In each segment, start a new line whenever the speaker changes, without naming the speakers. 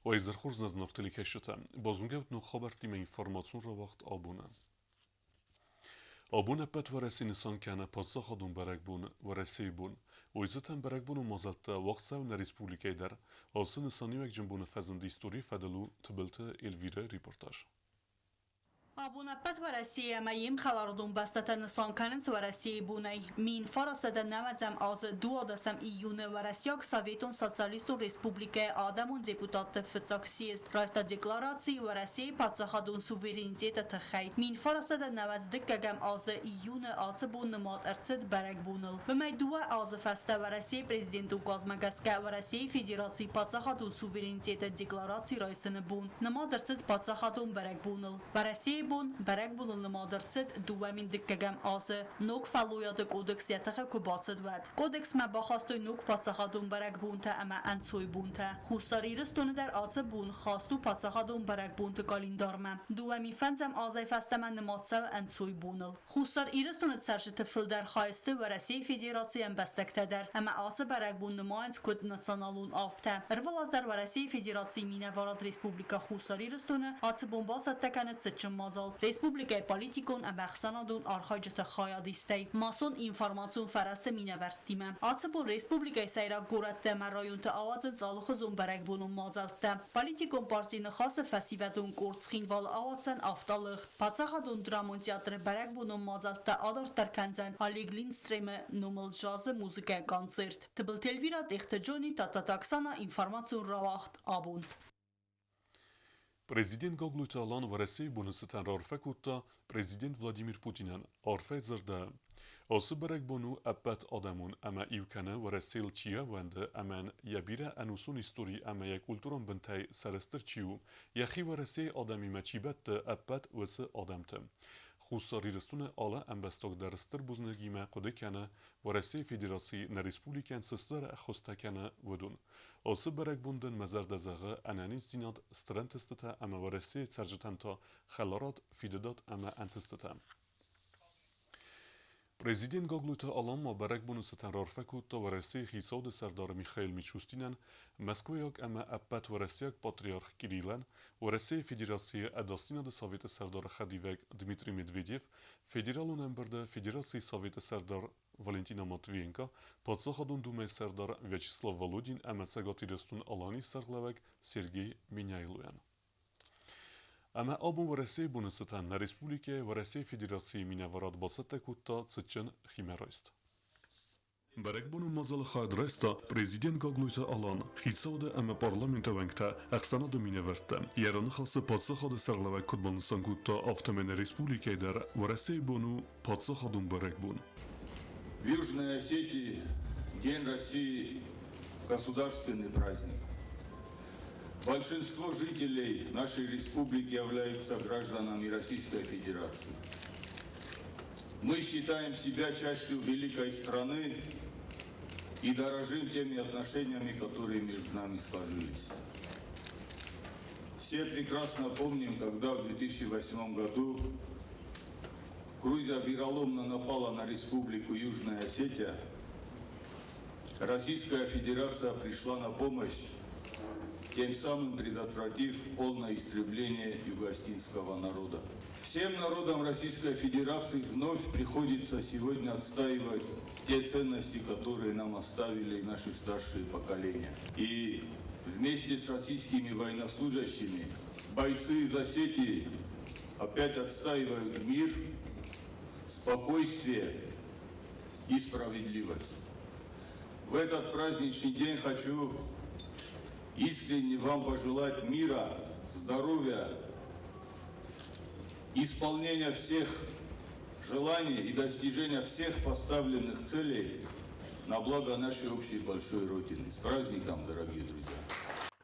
Уӕ изӕр хорз нӕ зынаргъ телекӕсджытӕ! Базонгӕ ут ног хабӕрттимӕ информацион рауагъд абоны. Абон ӕппӕт Уӕрӕсе нысан кӕны паддзахадон бӕрӕгбон Уӕрӕсейы бон. Уый цытӕн бӕрӕгбонон мадзӕлттӕ уагъд цӕуы нӕ республикӕйы дӕр. Ацы нысаниуӕгджын боны фӕзынд историйы фӕдыл у Тыбылты Эльвирӕйы репортаж.
Абон ӕппӕт Уӕрӕсейы ӕмӕ йе мхӕларадон бӕстӕтӕ нысан кӕнынц Уӕрӕсейы бонӕй. 1990 азы 12 июны Уӕрӕсейаг Советон Социалистон Республикӕйы адӕмон депутатты фыццаг съезд райста деклараци Уӕрӕсейы паддзахадон суверенитеты тыххӕй. 1992 азы июны ацы бон нымад ӕрцыд бӕрӕгбоныл. Уымӕй дыууӕ азы фӕстӕ Уӕрӕсейы президенты указмӕ гӕсгӕ Уӕрӕсейы Федерацийы паддзахадон суверенитеты деклараци райсыны бон нымад ӕрцыд паддзахадон бӕрӕгбоныл. Уӕрӕсейы бон бӕрӕгбоныл нымад ӕрцыд 2002 азы ног фӕллойады кодекс йӕ тыхы куы бацыд, уӕд. Кодексмӕ бахастой ног паддзахадон бӕрӕгбонтӕ ӕмӕ ӕнцойбонтӕ. Хуссар Ирыстоны дӕр ацы бон хаст у паддзахадон бӕрӕгбонты къӕлиндармӕ. 2005 азӕй фӕстӕмӕ нымад цӕуы ӕнцойбоныл. Хуссар Ирыстоны цӕрджыты фылдӕр хай сты Уӕрӕсейы Федерацийы ӕмбӕстӕгтӕ дӕр ӕмӕ ацы бӕрӕгбон нымайынц куыд националон, афтӕ. Ӕрвылаз дӕр Уӕрӕсейы Федерацийы минӕварад Республикӕ Хуссар Ирыстоны ацы бон бацӕттӕ кӕны цытджын мадзал республикӕйы политикон ӕмӕ ӕхсӕнадон архайджыты хайадистӕй, массон информацион фӕрӕзты минӕвӕрттимӕ. Ацы бон республикӕйы сӕйраг горӕтты ӕмӕ районты ауадзынц алыхуызон бӕрӕгбонон мадзӕлттӕ. Политикон парти Ныхас-ы фӕсивӕдон къорд Цхинвалы ауадздзӕн автолыгъд. Паддзахадон драмон театры бӕрӕгбонон мадзӕлттӕ адарддӕр кӕндзӕн Олег Линдстремы номыл джазы музыкӕйы концерт. Тыбылты Эльвира, Тъехты Джони, Тадтаты Оксана, информацион рауагъд абон.
Президент Гаглойты Алан Уӕрӕсейы боны цытӕн раарфӕ кодта президент Владимир Путинӕн арфӕйы дзырдӕй. Ацы бӕрӕгбон у ӕппӕт адӕмон ӕмӕ иу кӕны Уӕрӕсейыл чи ӕууӕнды ӕмӕ йӕ бирӕ ӕнусон истори ӕмӕ йӕ культурон бынтӕй сӕрыстыр чи у, йӕхи Уӕрӕсейы адӕмимӕ чи бӕтты, ӕппӕт уыцы адӕмты. Хуссар Ирыстоны алы ӕмбӕстаг дӕр стыр бузныгимӕ хъуыды кӕны, Уӕрӕсейы Федераци нӕ республикӕйӕн цы стыр ӕххуыстӕ кӕны, уыдон. Ацы бӕрӕгбон дын мӕ зӕрдӕ зӕгъы ӕнӕниздзинад, стыр ӕнтыстытӕ ӕмӕ Уӕрӕсейы цӕрджытӕн та хӕларад, фидыдад ӕмӕ ӕнтыстытӕ. Президент Гаглойты Алан ма бӕрӕгбоны цытӕн раарфӕ кодта Уӕрӕсейы хицауады сӕрдар Михаил Мишустинӕн, Мӕскуыйаг ӕмӕ ӕппӕт уӕрӕсейаг патриарх Кириллӕн, Уӕрӕсейы Федерацийы Ӕдасдзинады советы сӕрдары хӕдивӕг Дмитрий Медведев, Федералон ӕмбырды Федерацийы Советы сӕрдар Валентина Матвиенко, Паддзахадон Думӕйы сӕрдар Вячеслав Володин ӕмӕ Цӕгат Ирыстон-Аланийы сӕргълӕууӕг Сергей Меняйлойӕн. Ӕмӕ абон Уӕрӕсейы боны цытӕн нӕ республикӕйы Уӕрӕсейы Федерацийы минӕварад бацӕттӕ кодта цытджын химӕрайст. Бӕрӕгбонон мадзалы хайад райста президент Гаглойты Алан, хицауады ӕмӕ парламенты уӕнгтӕ, ӕхсӕнады минӕвӕрттӕ. Йӕ раныхасы паддзахады сӕргълӕууӕг куыд банысан кодта, афтӕмӕй нӕ республикӕйы дӕр Уӕрӕсейы бон у паддзахадон бӕрӕгбон.
В Южной Осетии День России – государственный праздник. Большинство жителей нашей республики являются гражданами Российской Федерации. Мы считаем себя частью великой страны и дорожим теми отношениями, которые между нами сложились. Все прекрасно помним, когда в 2008 году Грузия вероломно напала на Республику Южная Осетия, Российская Федерация пришла на помощь, тем самым предотвратив полное истребление юго-осетинского народа. Всем народам Российской Федерации вновь приходится сегодня отстаивать те ценности, которые нам оставили наши старшие поколения. И вместе с российскими военнослужащими бойцы из Осетии опять отстаивают мир, спокойствие и справедливость. В этот праздничный день хочу искренне вам пожелать мира, здоровья, исполнения всех желаний и достижения всех поставленных целей на благо нашей общей большой Родины. С праздником, дорогие друзья!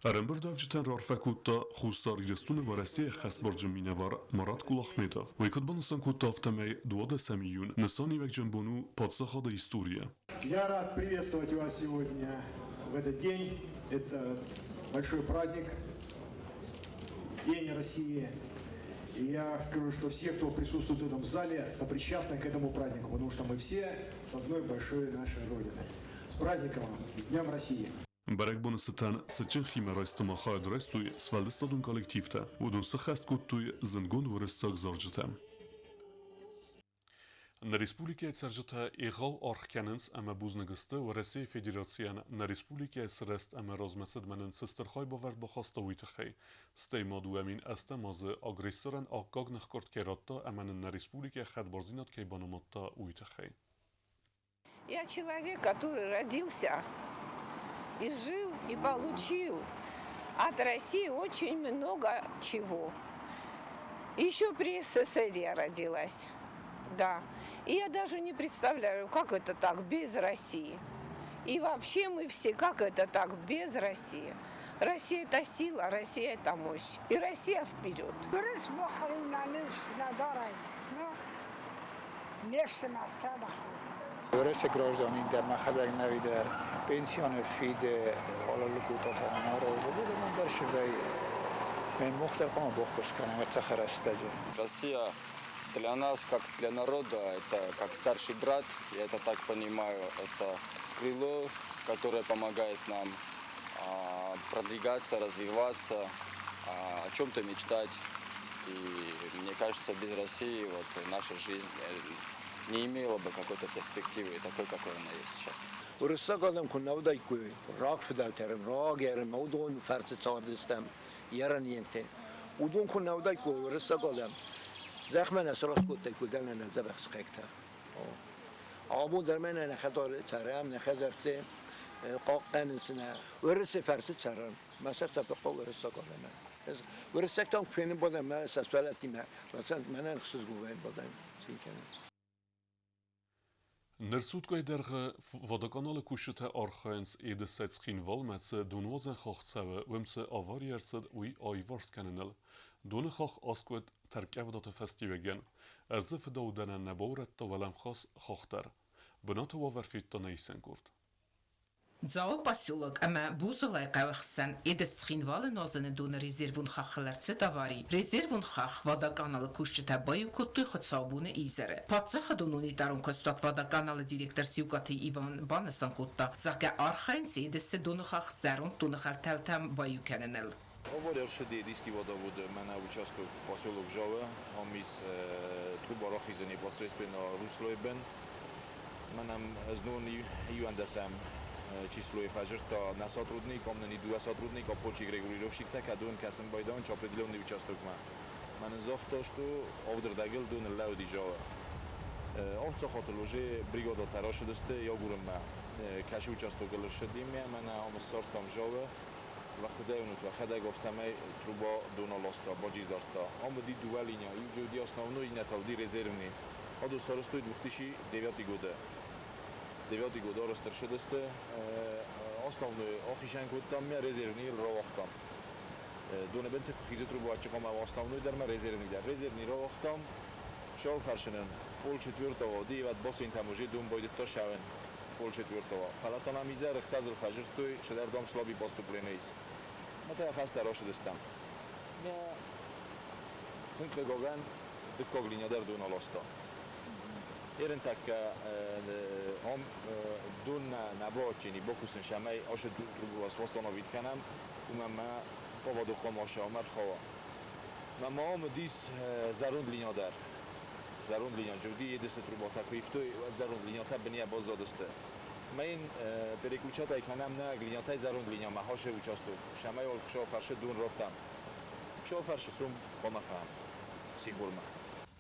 Ӕрӕмбырдуӕвджытӕн раарфӕ кодта Хуссар Ирыстоны Уӕрӕсейы ӕххӕстбарджын минӕвар Марат Кулахметов. Уый куыд банысан кодта, афтӕмӕй 12 июнь нысаниуӕгджын бон у паддзахады историйӕ.
Я рад приветствовать вас сегодня в этот день. Это большой праздник, День России. И я скажу, что все, кто присутствует в этом зале, сопричастны к этому празднику, потому что мы все с одной большой нашей Родины. С праздником, с Днем России!
Бӕрӕгбоны цытӕн цытджын химӕрайсты ма хайад райстой сфӕлдыстадон коллективтӕ, уыдон сӕххӕст кодтой зындгонд уырыссаг зарджытӕ. Нӕ республикӕйы цӕрджытӕ егъау аргъ кӕнынц ӕмӕ бузныг сты Уӕрӕсейы Федерацийӕн нӕ республикӕйы сырӕзт ӕмӕ размӕцыдмӕ нын цы стыр хайбавӕрд бахаста, уый тыххӕй. Стӕй ма 2008 азы агрессорӕн аккаг ныхкъуырд кӕй радта ӕмӕ нын нӕ республикӕйы хӕдбардзинад кӕй банымадта, уый тыххӕй.
Я человек, который родился и жил, и получил от России очень много чего. Еще при СССР я родилась, да. И я даже не представляю, как это так без России. И вообще мы все, как это так без России. Россия – это сила, Россия – это мощь. И Россия вперед.
Уӕрӕсе гражданин дӕр мӕхӕдӕг нӕви дӕр пенсионы фиды алалыкутата аразы, уыдонӕн дӕр сывӕййы. Мӕ мох дӕр хъуамӕ баххуыс кӕнӕм ӕртӕхы рӕстӕджы.
Россия для нас, как для народа, это как старший брат, я это так понимаю, это крыло, которое помогает нам продвигаться, развиваться, о чем-то мечтать. И мне кажется, без России вот наша жизнь не имела бы какой-то перспективы такой, какой она есть сейчас.
Уырыссаг адӕм куы нӕ уыдаиккой, рагфыдӕлтӕ рагӕрын, уыдон фӕрцы цардыстӕм, ерӕн Уыдон куы нӕ уыдаиккой, уырыссаг адӕм, зӕхмӕ нӕ сраст кодтаиккой дӕлӕ нӕ дзӕбӕх сыхӕгтӕ. Абон дӕр мӕнӕ нӕ хӕдзары цӕрӕм, нӕ хӕдзӕртты хъахъхъӕнынц нӕ. Уырысы фӕрцы цӕрӕм. Мӕ сӕр цӕфы хъӕуы уырыссаг адӕмӕн. Уырыссӕгтӕм куы фенын бадӕм, мӕ сӕ сывӕллӕттимӕ, мӕнӕн ӕхсызгон бадӕм, цин кӕнын.
Ныр суткӕйы дӕргъы Водоканалы кусджытӕ архайынц Едысӕй Цхинвалмӕ цы донуадзӕн хахх цӕуы, уым цы авари ӕрцыд, уый аиварс кӕныныл. Доны хахх аскъуыд тӕрккъӕвдаты фӕстиуӕгӕн. Ӕрдзы фыдаудӕнӕн нӕ баурӕдта уӕлӕмхас хахх дӕр. Бынаты уавӕр федта нӕ исӕн къорд.
Дзауы поселок ӕмӕ Бузулайы хъӕуы хсӕн Едыс-Цхинвалы нуазыны доны резервон хаххыл ӕрцыд авари. Резервон хахх Водоканалы кусджытӕ баиу кодтой хуыцаубоны изӕры. Паддзахадон унитарон куыстуат Водоканалы директор Сиукъаты Иван банысан кодта, зӕгъгӕ, архайынц Едысы доны хахх зӕронд доны хӕтӕлтӕм баиу кӕныныл.
Авари ӕрцыди Едисский водоводы мӕнӕ участок поселок Жавы, ам ис труба рахизӕн непосредственно руслойы бын. Мӕнӕм знон 11-ӕм числойы фӕзырдта нӕ сотрудник, ам нын и дыууӕ сотрудник, обходчик регулировщиктӕ, кӕдон кӕсын байдайынц определенный участокмӕ. Мӕнӕн загъта, что авдырдӕгыл дон ныллӕууыди Жавы. Авд сахатыл уже бригадатӕ рацыдысты агурынмӕ. Кӕцы участокыл ссыди мӕнӕ ам ссардтам Жавы. Вахудӕйнут вӕхӕдӕг афтӕмӕй труба дон аласта, баджиздардта. Ам уыди дыууӕ линия, иу дзы уыди основной, иннӕ та уыди резервный. Адон сарӕзтой 2009 годы. 9 годы арӕзт ӕрцыдысты. Основной ахизӕн кодтам мӕ резервныйыл рауагътам. Доны бынты куы хизы трубачы хъуамӕ основной дӕр мӕ резервный дӕр. Резервный рауагътам, сауфӕрсынӕн 3:30 уыди, уӕд бассейнтӕм уже дон байдыдта сӕуын. 3:30. Фӕлӕ та нӕм изӕр ӕхсӕзыл фӕзырдтой, цыдӕр дам слабый поступление ис. Мӕ та фӕстӕ рацыдыстӕм. Мӕ тынг хъыгагӕн, дыккаг линия дӕр дон аласта. Ерынтӕккӕ ам дон нӕ баадджын бакусын сӕмӕй ашы трубу восстановить кӕнӕм, уымӕн мӕ поводок хъуамӕ ам ӕрхауа. Мӕ ма ам уыдис зӕронд линия дӕр. Зӕронд линия уыди, Едысы трубатӕ куы ивтой, уӕд зӕронд линиятӕ бынӕй баззадысты. Мӕ йын переключатӕй кӕнӕм нӕ линиятӕй зӕронд линиямӕ хашы участок. Сӕмӕй уал Хсауфарсы дон радтам. Хсауфарсы сом хъуамӕ фӕхӕм сихормӕ.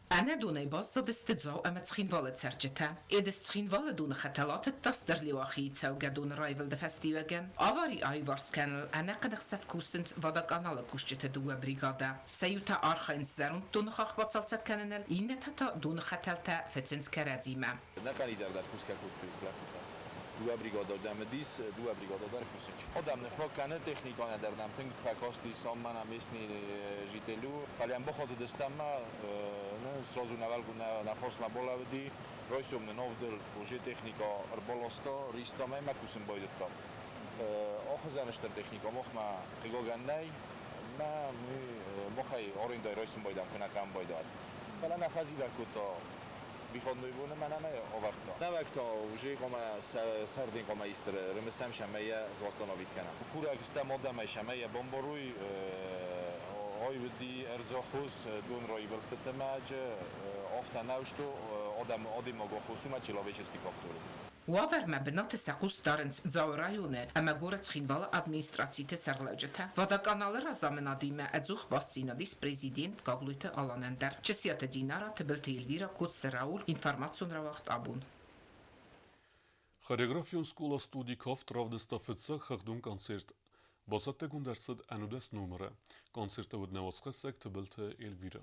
Ӕнӕ донӕй баззадысты Дзау ӕмӕ Цхинвалы цӕрджытӕ. Едыс-Цхинвалы доны хӕтӕл атыдта Стыр Леуахийы цӕугӕдоны раивылды фӕстиуӕгӕн. Авари аиуварс кӕныныл ӕнӕхъӕн ӕхсӕв кусынц Водоканалы кусджыты дыууӕ бригадӕ. Сӕ иутӕ архайынц зӕронд доны хахх бацалцӕг кӕныныл, иннӕтӕ та доны хӕтӕлтӕ фыцынц кӕрӕдзимӕ.
Ӕнӕхъӕн изӕр дӕр кусгӕ кодтой лӕппутӕ. Дыууӕ бригада дӕм уыдис, дыууӕ бригада дӕр кусынц. Адӕм нӕ фаг кӕны, техникӕ дӕр нӕм тынг фӕкастис, ам мӕнӕ местный житель у. Фӕлӕ йӕм бахатыдыстӕм мӕ, сразу нӕ фарсмӕ балӕууыди. Райсом нын авдыл уже техникӕ ӕрбаласта, ристам ӕмӕ кусын байдыдтам. Ахуызӕн стыр техникӕ махмӕ хъыгагӕн нӕй, мӕ махӕй арендӕй райсын байдам, куы нӕ кӕм байдад. Фӕлӕ нӕ фӕзивӕг кодта. Выходной боны мӕнӕ авӕрдта. Нӕуӕг та уже хъуамӕ сӕрдин хъуамӕ исты рымысӕм, цӕмӕй йӕ восстановить кӕнӕм. Курӕг стӕм адӕмӕй, цӕмӕй йӕ бамбарой, ай уыди ӕрдзы дон раивылдтыты мӕджы, афтӕ нӕу, что адӕймаг аххос у, человеческий фактор.
Уавӕрмӕ бынаты сӕ хъус дарынц Дзауы районы ӕмӕ горӕт Цхинвалы администрациты сӕргълӕуджытӕ. Водоканалы разамынадимӕ ӕдзух бастдзинад ис президент Гаглойты Аланӕн дӕр. Чысиаты Динара, Тыбылты Эльвира, Коцты Рауль, информацион рауагъд «Абон».
Хореографион скъола-студи «Кафт» равдыста фыццаг хыгъдон концерт. Бацӕттӕгонд ӕрцыд 11 номыры. Концерты уыд нӕ уацхӕссӕг Тыбылты Эльвира.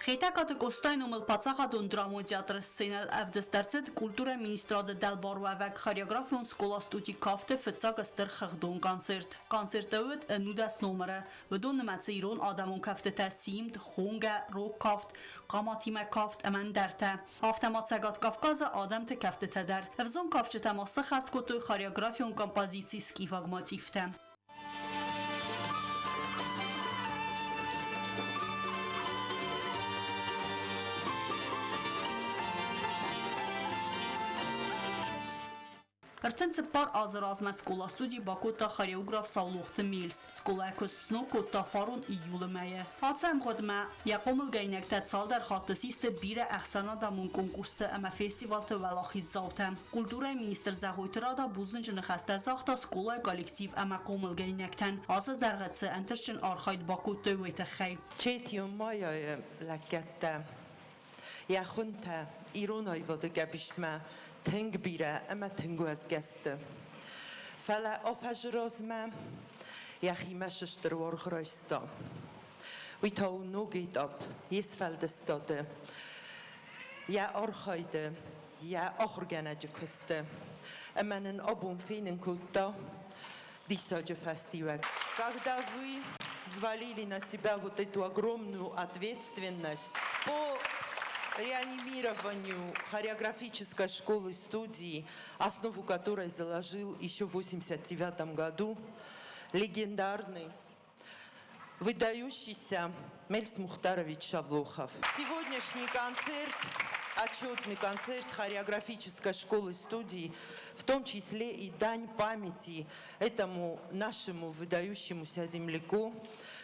Хетӕгкаты Къостайы номыл паддзахадон драмон театры сценӕйыл ӕвдыст ӕрцыд культурӕйы министрады дӕлбаруӕвӕг хореографион скъола-студи «Кафт»-ы фыццаг стыр хыгъдон концерт. Концерты уыд 11 номыры. Уыдон нымӕцы ирон адӕмон кӕфтытӕ Симд, Хонгӕ, Рог кафт, Хъаматимӕ кафт ӕмӕ ӕндӕртӕ. Афтӕ ма Цӕгат Кавказы адӕмты кӕфтытӕ дӕр. Ӕвзонг кафджытӕ ма сӕххӕст кодтой хореографион композици скифаг мотивтӕ. 34 азы размӕ скъола-студи бакодта хореограф Саулохты Мельс. Скъолайы куыст сног кодта фарон июлы мӕйы. Ацы ӕмгъуыдмӕ йӕ хъомылгӕнинӕгтӕ цалдӕр хатты систы бирӕ ӕхсӕнадӕмон конкурсты ӕмӕ фестивалты уӕлахиздзаутӕ. Культурӕйы министр Зӕгъойты Рада бузныджы ныхӕстӕ загъта скъолайы коллектив ӕмӕ хъомылгӕнинӕгтӕн, азы дӕргъы цы ӕнтыстджын архайд бакодтой, уый тыххӕй.
Четион Майайы лӕггӕдтӕ, йӕ хуынтӕ ирон аивады гӕбисмӕ тынг бирӕ ӕмӕ тынг уӕзгӕ сты. Фӕлӕ афӕзы размӕ йӕхимӕ сыстыр уаргъ райста. Уый та у ног этап йе сфӕлдыстады, йӕ архайды, йӕ ахуыргӕнӕджы куысты. Ӕмӕ нын абон фенын кодта диссаджы фӕстиуӕг. Когда вы взвалили на себя вот эту огромную ответственность по реанимированию хореографической школы-студии, основу которой заложил еще в 1989 году легендарный, выдающийся Мельс Мухтарович Шавлохов. Сегодняшний концерт, отчетный концерт хореографической школы-студии, в том числе и дань памяти этому нашему выдающемуся земляку,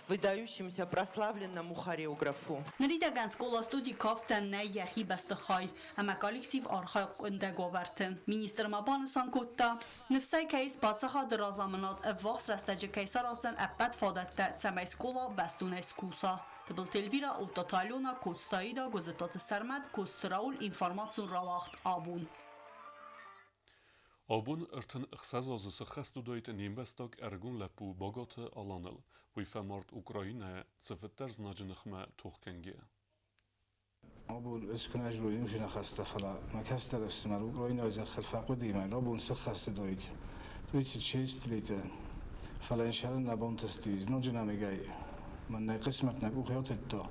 выдающемуся прославленному хореографу.
Ныридӕгӕн скъола-студи «Кафт»-ӕн нӕй йӕхи бӕстыхай ӕмӕ коллектив архайы къуындӕг уавӕрты. Министр ма банысан кодта, ныфсӕй кӕй ис паддзахады разамынад ӕввахс рӕстӕджы кӕй сараздзӕн ӕппӕт фадӕттӕ, цӕмӕй скъола бӕстонӕй скуса. Тыбылты Эльвира, Оттаты Алена, Коцты Аида, Гуызытаты Сӕрмӕт, Коцты Рауль, информацион рауагъд «Абон».
Абон 36 азы сыххӕст уыдаид не мбӕстаг ӕрыгон лӕппу Багаты Аланыл. Уый фӕмард Украинӕйы цыфыддӕр знаджы ныхмӕ тохгӕнгӕйӕ.
Абон ӕз куы нӕ зонин уыцы ныхӕстӕ, фӕлӕ мӕ кӕстӕр ӕфсымӕр Украинӕйы зӕххыл фӕхъуыди мӕ абон сыххӕст уыдаид 36 литры. Фӕлӕ йын сӕрын нӕ бантысти, знаджы нӕмыгӕй мӕн нӕ хъысмӕт нӕ къухы атыдта.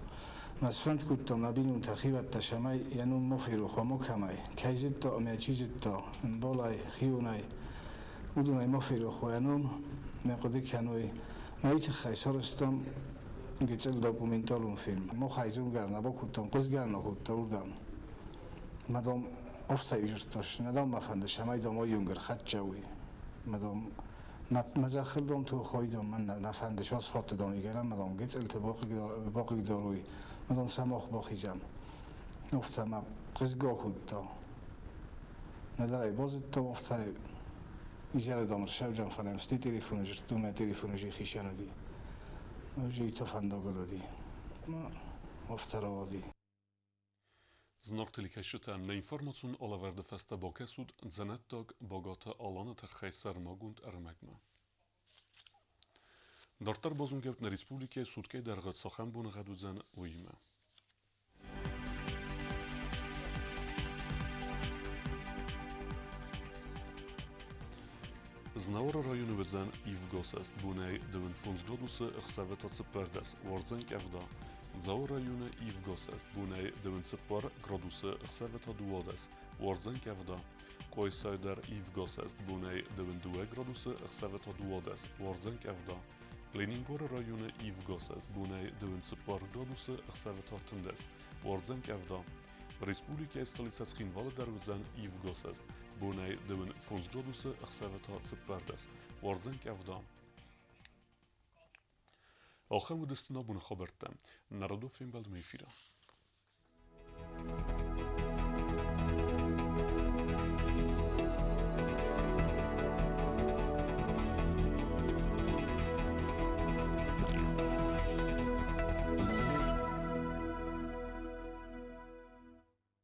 Мӕ сфӕнд кодтам нӕ бинонтӕ, хиуӕттӕ, цӕмӕй йӕ ном ма ферох уа макӕмӕй. Кӕй зыдта ӕмӕ чи зыдта, ӕмбалӕй, хионӕй, уыдонӕй ма ферох уа йӕ ном, мӕ хъуыды кӕной. Мӕ уый тыххӕй сарӕзтам гыццыл документалон фильм. Мах ӕй зонгӕ нӕ бакодтам, хъуызгӕ нӕ кодта уырдӕм. Мӕ дам афтӕ изырдта, нӕ дам мӕ фӕнды, цӕмӕй дам айонгӕ ӕрхӕццӕ уой. Мӕ дам мӕ зӕххыл дам тохой дам мӕн нӕ фӕнды, сас хатты дам игӕрӕм, мӕ дам гыццылты бахъыгдаруй, мӕ дам сӕ мах бахизӕм. Афтӕ мӕ хъызгӕ кодта. Нӕдӕр ӕй базыдтам, афтӕ изӕры дам ӕрсӕвджӕн, фӕлӕ йӕм сти телефоны зыдтон, мӕ телефоны же хицӕн уыди. Ӕз фӕндагыл уыди. Афтӕ рауади.
Зынаргъ телекӕсджытӕ, нӕ информацион алӕвӕрды фӕстӕ бакӕсут дзӕнӕттаг Багаты Аланы тыххӕй сӕрмагонд ӕрмӕгмӕ. Дарддӕр базонгӕут нӕ республикӕйы суткӕйы дӕргъы цахӕм боныгъӕд уыдзӕн, уыимӕ. Знауыры районы уыдзӕн ивгӕсӕст бонӕй 25 градусы, ӕхсӕвы та 14, уардзӕн къӕвда. Дзауы районы ивгӕсӕст бонӕй 24 градусы, ӕхсӕвы та 12, уардзӕн къӕвда. Къуайсайы дӕр ивгӕсӕст, бонӕй 22 градусы, ӕхсӕвы та 12, уардзӕн къӕвда. Ленингоры районы ивгӕсӕст, бонӕй 24 градусы, ӕхсӕвы та 13, уардзӕн къӕвда. Республикӕйы столицӕ Цхинвалы дӕр уыдзӕн ивгӕсӕст, бонӕй 25 градусы, ӕхсӕвы та 14, уардзӕн къӕвда. Ахӕм уыдысты нӕ боны хабӕрттӕ. Нӕ радон фембӕлдмӕ эфиры.